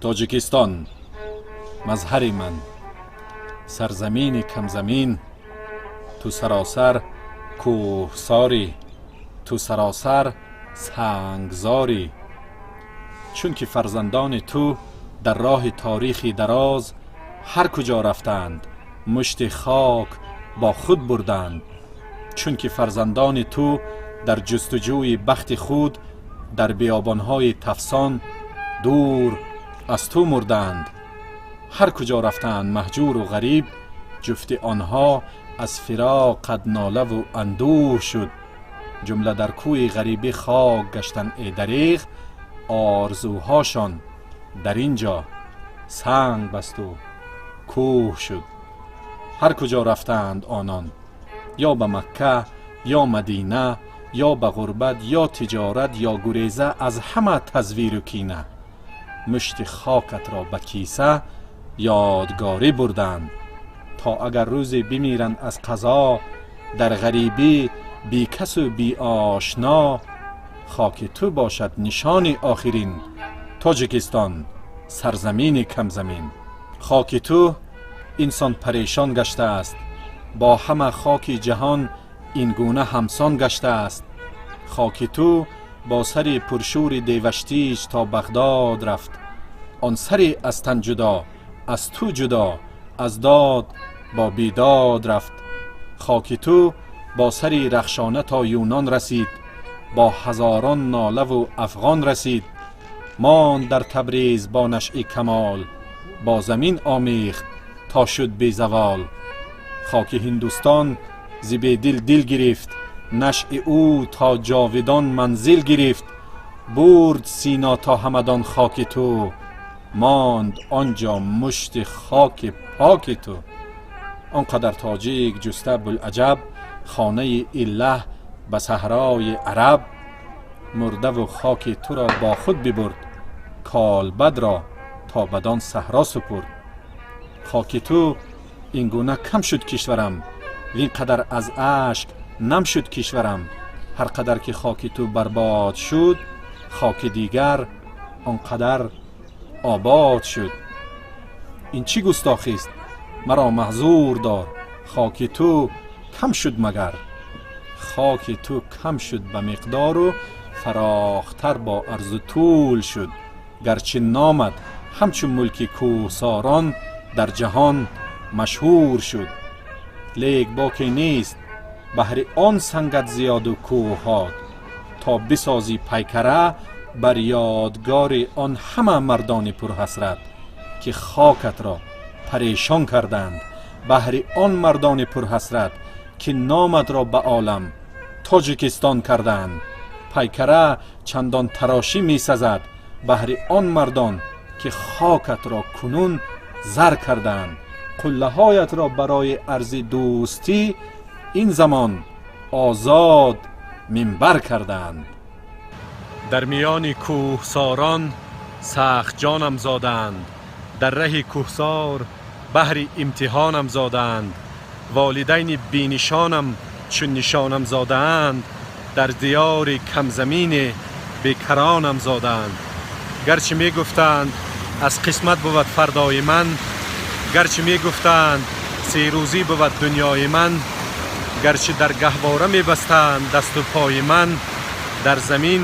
Тоҷикистон, мазҳари ман, сарзамини камзамин, ту саросар кӯҳсорӣ, ту саросар сангзорӣ. Чунки фарзандони ту дар роҳи таърихи дароз ҳар куҷо рафтанд, мушти хок бо худ бурданд. Чунки фарзандони ту дар ҷустуҷӯи бахти худ дар биёбонҳои тафсон дур аз ту мурданд. Ҳар куҷо рафтанд маҳҷуру ғариб, ҷуфти онҳо аз фироқат нолаву андӯҳ шуд. Ҷумла дар кӯи ғарибӣ хок гаштанд, э дареғ, орзуҳошон дар ин ҷо санг басту кӯҳ шуд. Ҳар куҷо рафтанд онон, ё ба Макка ё Мадина, ё ба ғурбат, ё тиҷорат, ё гуреза аз ҳама тазвиру кина, мушти хокатро ба киса ёдгорӣ бурданд, то агар рӯзе бимиранд аз қазо дар ғарибӣ бекасу беошно, хоки ту бошад нишони охирин. Тоҷикистон, сарзамини камзамин, хоки ту инсон парешон гаштааст, бо ҳама хоки ҷаҳон ин гуна ҳамсон гаштааст. Хоки ту бо сари пуршӯри Деваштич то Бағдод рафт. Он саре аз тан ҷудо, аз ту ҷудо, аз дод бо бедод рафт. Хоки ту бо сари Рахшона то Юнон расид, бо ҳазорон нолаву афғон расид. Монд дар Табриз бо нашъи камол, бо замин омехт то шуд безавол. Хоки Ҳиндустон зи Бедил дил гирифт, нашъи ӯ то ҷовидон манзил гирифт. Бурд Сино то Ҳамадон хоки ту, монд он ҷо мушти хоки поки ту. Он қадар тоҷик ҷуста булаҷаб хонаи иллаҳ ба саҳрои араб, мурдаву хоки туро бо худ бибурд, колбадро то бадон саҳро супурд. Хоки ту ин гуна кам шуд кишварам, вин қадар аз ашк нам шуд кишварам. Ҳар қадар ки хоки ту барбод шуд, хоки дигар он қадар обод шуд. Ин чӣ густохист, маро маъзур дор, хоки ту кам шуд магар? Хоки ту кам шуд ба миқдору фарохтар бо арзу тӯл шуд. Гарчи номат ҳамчун мулки кӯҳсорон дар ҷаҳон машҳур шуд, лек боке нест баҳри он сангат зиёду кӯҳҳот, то бисозӣ пайкара бар ёдгори он ҳама мардони пурҳасрат, ки хокатро парешон карданд, баҳри он мардони пурҳасрат, ки номатро ба олам Тоҷикистон карданд. Пайкара чандон тарошӣ месазад баҳри он мардон, ки хокатро кунун зар карданд, қуллаҳоятро барои арзи дӯстӣ ин замон озод минбар карданд. Дар миёни кӯҳсорон сахтҷонам зоданд, дар раҳи кӯҳсор баҳри имтиҳонам зодаанд. Волидайни бенишонам чун нишонам зодаанд, дар диёри камзамине бекаронам зодаанд. Гарчи мегуфтанд, аз қисмат бувад фардои ман, гарчи мегуфтанд, серӯзӣ бувад дунёи ман, гарчи дар гаҳвора мебастанд дасту пои ман, дар замин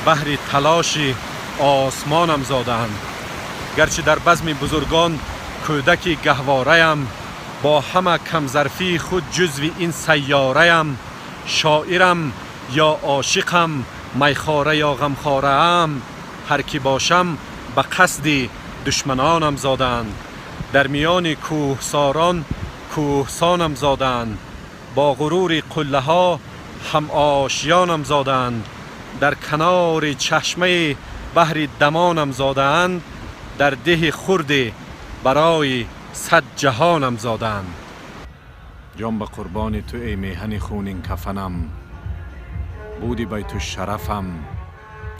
баҳри талоши осмонам зодаанд. Гарчи дар базми бузургон кӯдаки гаҳвораям, бо ҳама камзарфии худ ҷузви ин сайёраям. Шоирам ё ошиқам, майхора ё ғамхораам, ҳар ки бошам, ба қасди душманонам зодаанд. Дар миёни кӯҳсорон кӯҳсонам зодаанд, бо ғурури қуллаҳо ҳамошиёнам зодаанд. Дар канори чашмаи баҳри дамонам зодаанд, дар деҳи хурде барои 100 ҷаҳонам зодаанд. Ҷон ба қурбони ту, эй меҳани хунин кафанам, буди байтушшарафам,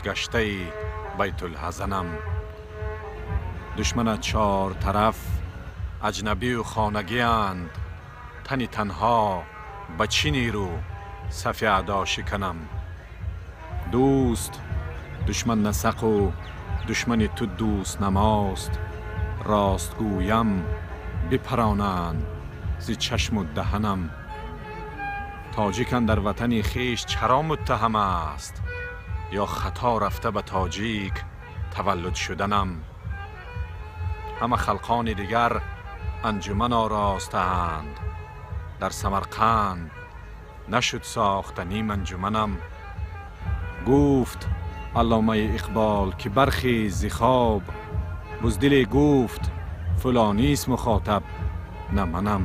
гаштаи байтулҳазанам. Душманат чор тараф аҷнабию хонагианд, тани танҳо ба чӣ нерӯ сафи аъдо шиканам? Дӯст душман насақу Душмани ту дӯст намост. Рост гӯям бипаронанд зи чашму даҳанам. Тоҷик андар ватани хеш чаро муттаҳам аст? Ё хато рафта ба тоҷик таваллуд шуданам? Ҳама халқони дигар анҷуман оростаанд. Дар Самарқанд нашуд сохта ним анҷуманам. Гуфт Алломаи Иқбол ки бархез зи хоб, буздиле гуфт фулонист мухотаб, на манам.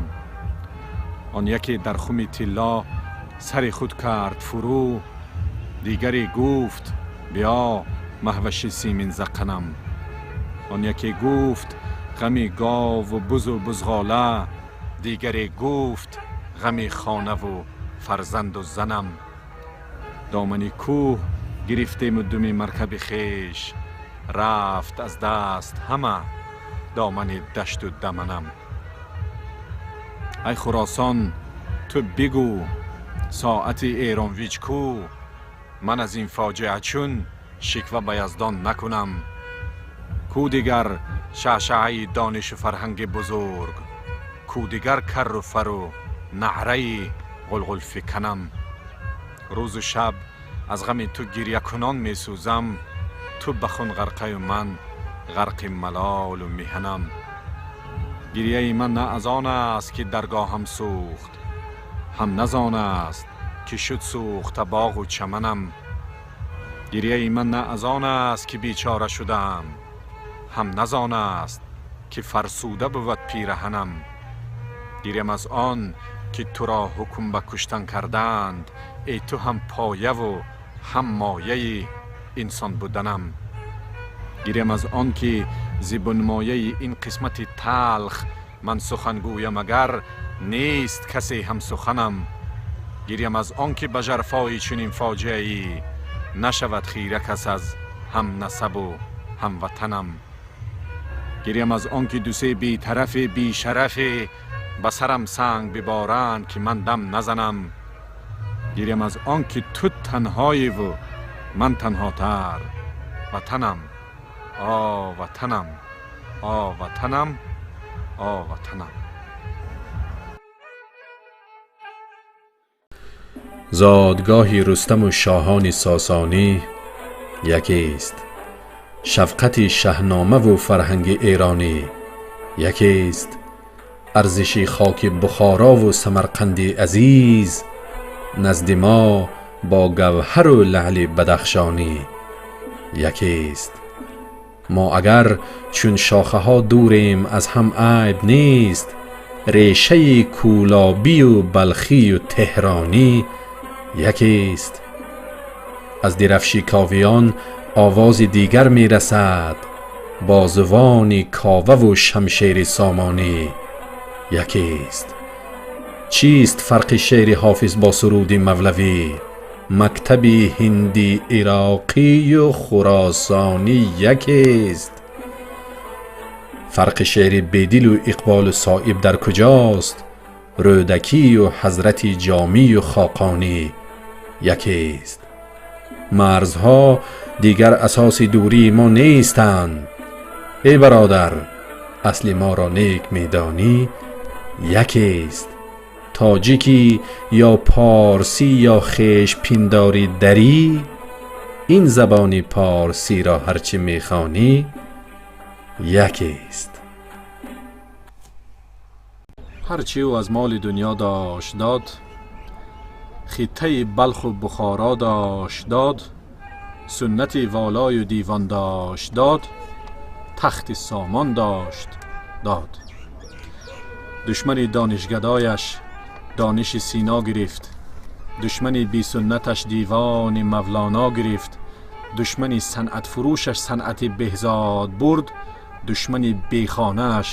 Он яке дар хуми тилло сари худ кард фурӯ, дигаре гуфт биё маҳваши симин заққанам. Он яке гуфт ғами гову бузу бузғола, дигаре гуфт ғами хонаву фарзанду занам. Домани кӯҳ гирифтему думи маркаби хеш, рафт аз даст ҳама домани дашту даманам. Ай Хуросон, ту бигӯ соати Эронвиҷ кӯ? Ман аз ин фоҷиа чун шиква ба Яздон накунам. Кӯ дигар шаъшаъаи донишу фарҳанги бузург, кӯ дигар карру фару наъраи ғулғулфиканам. Рӯзу шаб аз ғами ту гирякунон месӯзам, ту ба хун ғарқаю ман ғарқи малолу миҳанам. Гирияи ман на аз он аст, ки даргоҳам сӯхт, ҳам на зон аст, ки шуд сӯхта боғу чаманам. Гирияи ман на аз он аст, ки бечора шудаам, ҳам на зон аст, ки фарсуда бувад пираҳанам. Гирям аз он, ки туро ҳукм ба куштан карданд, эй ту ҳам появу ҳам мояи инсон буданам. Гирям аз он, ки зи бунмояи ин қисмати талх ман сухан гӯям агар, нест касе ҳамсуханам. Гирям аз он, ки ба жарфои чунин фоҷиаӣ нашавад хира кас аз ҳам насабу ҳамватанам. Гирям аз он, ки дусе бетарафе бешарафе ба сарам санг биборанд, ки ман дам назанам. Гирям аз он, ки ту танҳоеву ман танҳотар. Ватанам, о ватанам, о ватанам, о ватанам. Зодгоҳи Рустаму шоҳони сосонӣ якест. Шафқати Шаҳномаву фарҳанги эронӣ якест. Арзиши хоки Бухорову Самарқанди азиз назди мо бо гавҳару лаъли бадахшонӣ якест. Мо агар чун шохаҳо дурем аз ҳам, айб нест. Решаи кӯлобию балхию теҳронӣ якест. Аз дирафши ковиён овози дигар мерасад, бозувони коваву шамшери сомонӣ якест. Чист фарқи шеъри Ҳофиз бо суруди Мавлавӣ? Мактаби ҳинди, ироқию хуросонӣ якест. Фарқи шеъри Бедилу Иқболу Соиб дар куҷост? Рӯдакию ҳазрати Ҷомию Хоқонӣ якест. Марзҳо дигар асоси дурии мо нестанд. Эй бародар, асли моро нек медонӣ якест. Тоҷикӣ ё порсӣ ё хешпиндори дарӣ, ин забони порсиро ҳарчи мехонӣ якест. Ҳарчи ӯ аз моли дунё дошт, дод, хиттаи Балху Бухоро дошт, дод, суннати волою дивон дошт, дод, тахти Сомон дошт, дод. Душмани донишгадояш дониши Сино гирифт, душмани бисуннаташ дивони Мавлоно гирифт, душмани санъатфурӯшаш санъати Беҳзод бурд, душмани бехонааш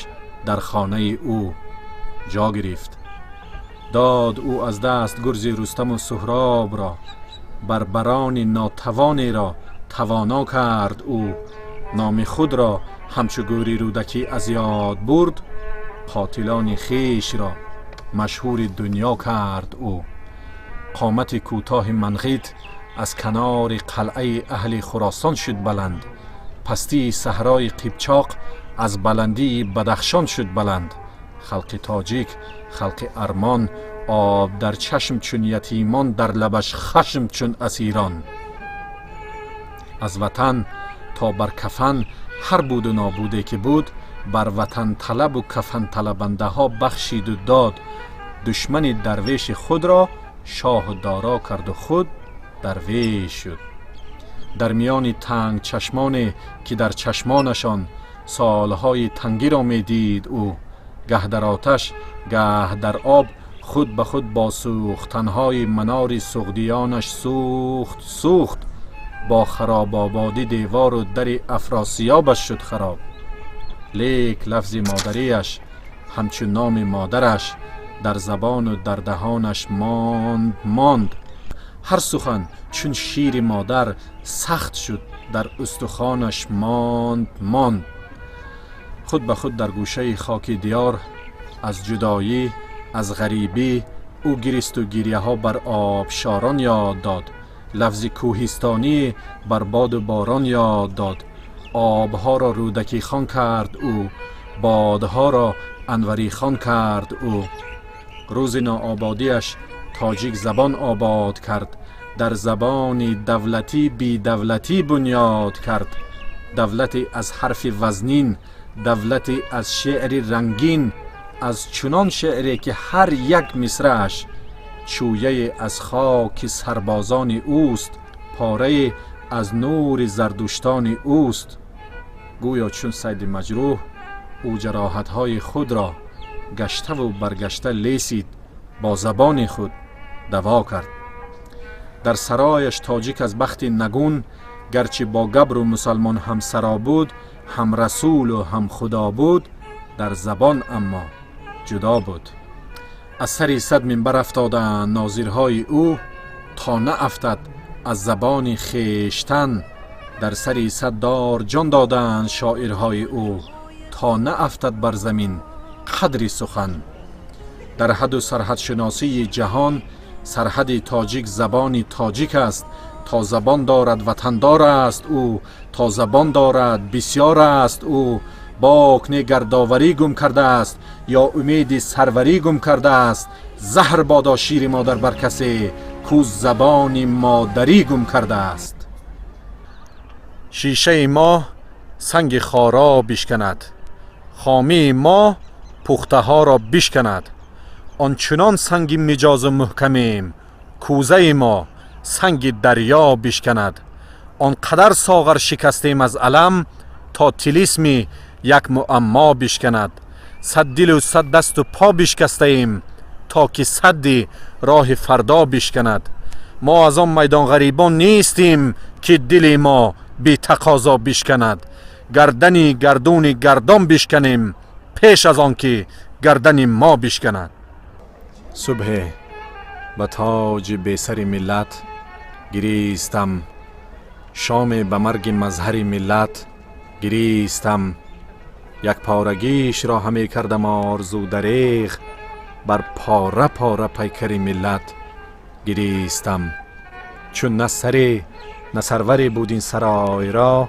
дар хонаи ӯ ҷо гирифт. Дод ӯ аз даст гурзи Рустаму Суҳробро, барбарони нотавонеро тавоно кард ӯ, номи худро ҳамчу гӯри Рӯдакӣ аз ёд бурд, қотилони хешро машҳури дунё кард ӯ. Қомати кӯтоҳи Манғит аз канори қалъаи аҳли Хуросон шуд баланд. Пастии саҳрои Қипчоқ аз баландии Бадахшон шуд баланд. Халқи тоҷик, халқи армон, об дар чашм чун ятимон, дар лабаш хашм чун асирон. Аз ватан то бар кафан ҳар буду нобуде ки буд, бар ватанталабу кафанталабандаҳо бахшиду дод. Душмани дарвеши худро шоҳу доро карду худ дарвеш шуд. Дар миёни тангчашмоне ки дар чашмонашон солҳои тангиро медид ӯ, гаҳ дар оташ, гаҳ дар об, худ ба худ бо сӯхтанҳои манори суғдиёнаш сӯхт сӯхт. Бо харобободӣ девору дари Афросиёбаш шуд хароб. Лек лафзи модариаш ҳамчун номи модараш дар забону дар даҳонаш монд монд. Ҳар сухан чун шири модар сахт шуд, дар устухонаш монд монд. Худ ба худ дар гӯшаи хоки диёр аз ҷудоӣ, аз ғарибӣ ӯ гиристу гирьяҳо бар обшорон ёд дод. Лафзи кӯҳистонӣ бар боду борон ёд дод. Обҳоро Рӯдакӣ хон кард ӯ, бодҳоро Анварӣ хон кард ӯ. Рӯзи ноободиаш тоҷик забон обод кард, дар забони давлатӣ бедавлатӣ бунёд кард. Давлате аз ҳарфи вазнин, давлате аз шеъри рангин, аз чунон шеъре ки ҳар як мисрааш чӯяе аз хоки сарбозони ӯст, порае аз нури зардуштони ӯст. Гӯё чун сайди маҷрӯҳ ӯ ҷароҳатҳои худро гаштаву баргашта лесид, бо забони худ даво кард. Дар сарояш тоҷик аз бахти нагун, гарчи бо габру мусалмон ҳамсаро буд, ҳам расулу ҳам худо буд, дар забон аммо ҷудо буд. Аз сари сад минбар афтодаанд нозирҳои ӯ, то наафтад аз забони хештан. Дар сари сад дор ҷон додаанд шоирҳои ӯ, то наафтад бар замин қадри сухан. Дар ҳаду сарҳадшиносии ҷаҳон сарҳади тоҷик забони тоҷик аст. То забон дорад ватандор аст ӯ, то забон дорад бисёр аст ӯ. Бок не гардоварӣ гум кардааст ё умеди сарварӣ гум кардааст. Заҳр бодо шири модар бар касе, кӯ забони модарӣ гум кардааст. Шишаи мо санги хоро бишканад, хомии мо пухтаҳоро бишканад. Ончунон санги миҷозу муҳкамем, кӯзаи мо санги дарё бишканад. Он қадар соғар шикастем аз алам, то тилисми як муаммо бишканад. Сад дилу сад дасту по бишкастаем, то ки садди роҳи фардо бишканад. Мо аз он майдонғарибон нестем, ки дили мо бетақозо бишканад. Гардани гардуни гардон бишканем, пеш аз он ки гардани мо бишканад. Субҳе ба тоҷи бесари миллат гиристам, шоме ба марги мазҳари миллат гиристам. Як порагишро ҳаме кардам орзу дареғ, бар пора пора пайкари миллат гиристам. Чун на саре на сарваре буд ин саройро,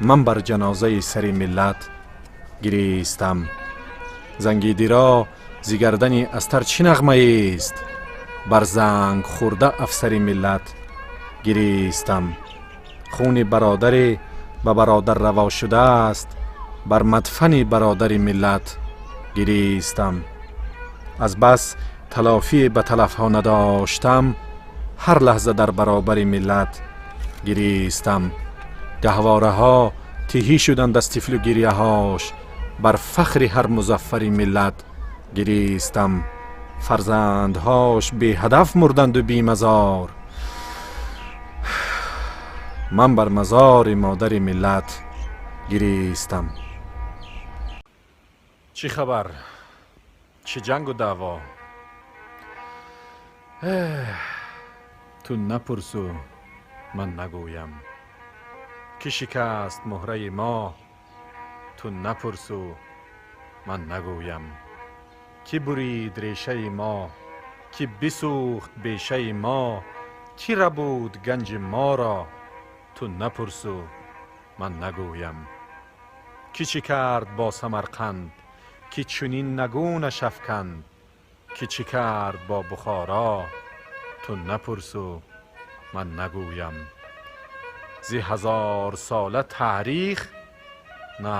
ман бар ҷанозаи сари миллат гиристам. Зангидиро зи гардани астар чӣ нағмаест, бар занг хӯрда афсари миллат гиристам. Хуни бародаре ба бародар раво шудааст, бар мадфани бародари миллат гиристам. Аз бас талофие ба талафҳо надоштам, ҳар лаҳза дар баробари миллат гиристам. Гаҳвораҳо тиҳӣ шуданд аз тифлу гирьяҳош, бар фахри ҳар музаффари миллат гиристам. Фарзандҳош беҳадаф мурданду бемазор, ман бар мазори модари миллат гиристам. Чӣ хабар, чӣ ҷангу даъво? Ту напурсу ман нагӯям, кӣ шикаст муҳраи мо? Ту напурсу ман нагӯям, кӣ бурид решаи мо? Кӣ бисӯхт бешаи мо? Кӣ рабуд ганҷи моро? Ту напурсу Ман нагӯям. Ки чӣ кард бо Самарқанд, ки чунин нагунаш афканд? Ки чӣ кард бо Бухоро, ту напурсу ман нагӯям. Зи ҳазорсола таърих, на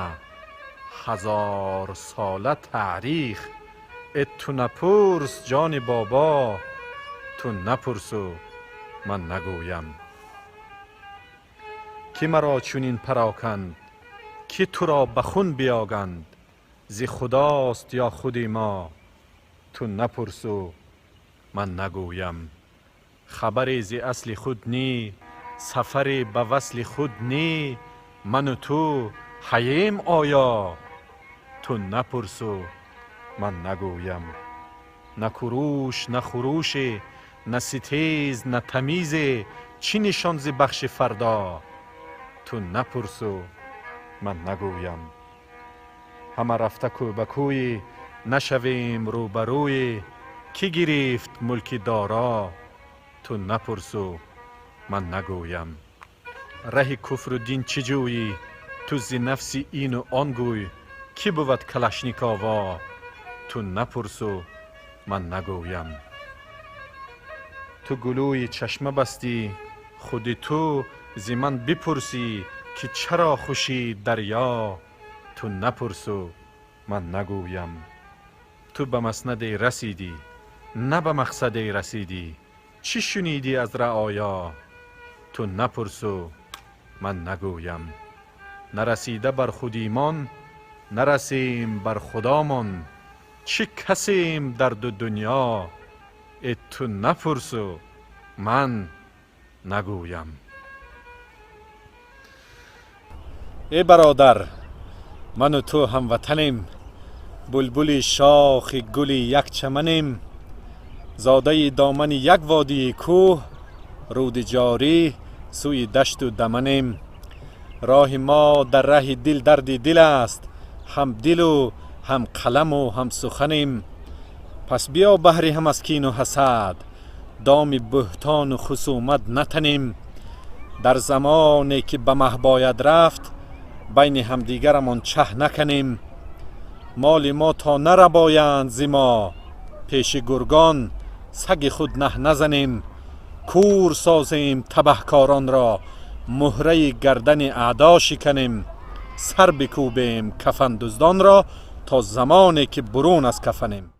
ҳазорсола таърих, э ту напурс, ҷони бобо, ту напурсу ман нагӯям. Ки маро чунин пароканд, ки туро ба хун биёганд? Зи худост ё худи мо, ту напурсу ман нагӯям. Хабаре зи асли худ нӣ, сафаре ба васли худ нӣ, ману ту ҳаем оё, ту напурсу ман нагӯям. На куруш, на хуруше, на ситез, на тамизе, чӣ нишон зи бахши фардо, ту напурсу ман нагӯям. Ҳама рафта кӯ ба кӯи, нашавем рӯбарӯи, кӣ гирифт мулки доро, ту напурсу ман нагӯям. Раҳи куфру дин чӣ ҷӯӣ, ту зи нафси ину он гӯй, кӣ бувад Калашниково, ту напурсу ман нагӯям. Ту гулӯи чашма бастӣ, худи ту зи ман бипурсӣ, ки чаро хушид дарё, ту напурсу ман нагӯям. Ту ба маснаде расидӣ, на ба мақсаде расидӣ, чӣ шунидӣ аз раоё, ту напурсу ман нагӯям. Нарасида бар худ имон, нарасем бар худомон, чӣ касем дар ду дунё, э ту напурсу ман нагӯям. Э бародар, ману ту ҳамватанем, булбули шохи гули як чаманем, зодаи домани як водии кӯҳ, руди ҷорӣ сӯи дашту даманем. Роҳи мо дар раҳи дил дарди дил аст, ҳам дилу ҳам қаламу ҳам суханем. Пас биё баҳри ҳам аз кину ҳасад, доми буҳтону хусумат натанем. Дар замоне ки ба маҳ бояд рафт, байни ҳамдигарамон чаҳ накунем. Моли мо то нарабоянд зи мо, пеши гургон саги худ наҳ назанем. Кур созем табаҳкоронро, муҳраи гардани аъдо шиканем. Сар бикӯбем кафандуздонро, то замоне ки бурун аз кафанем.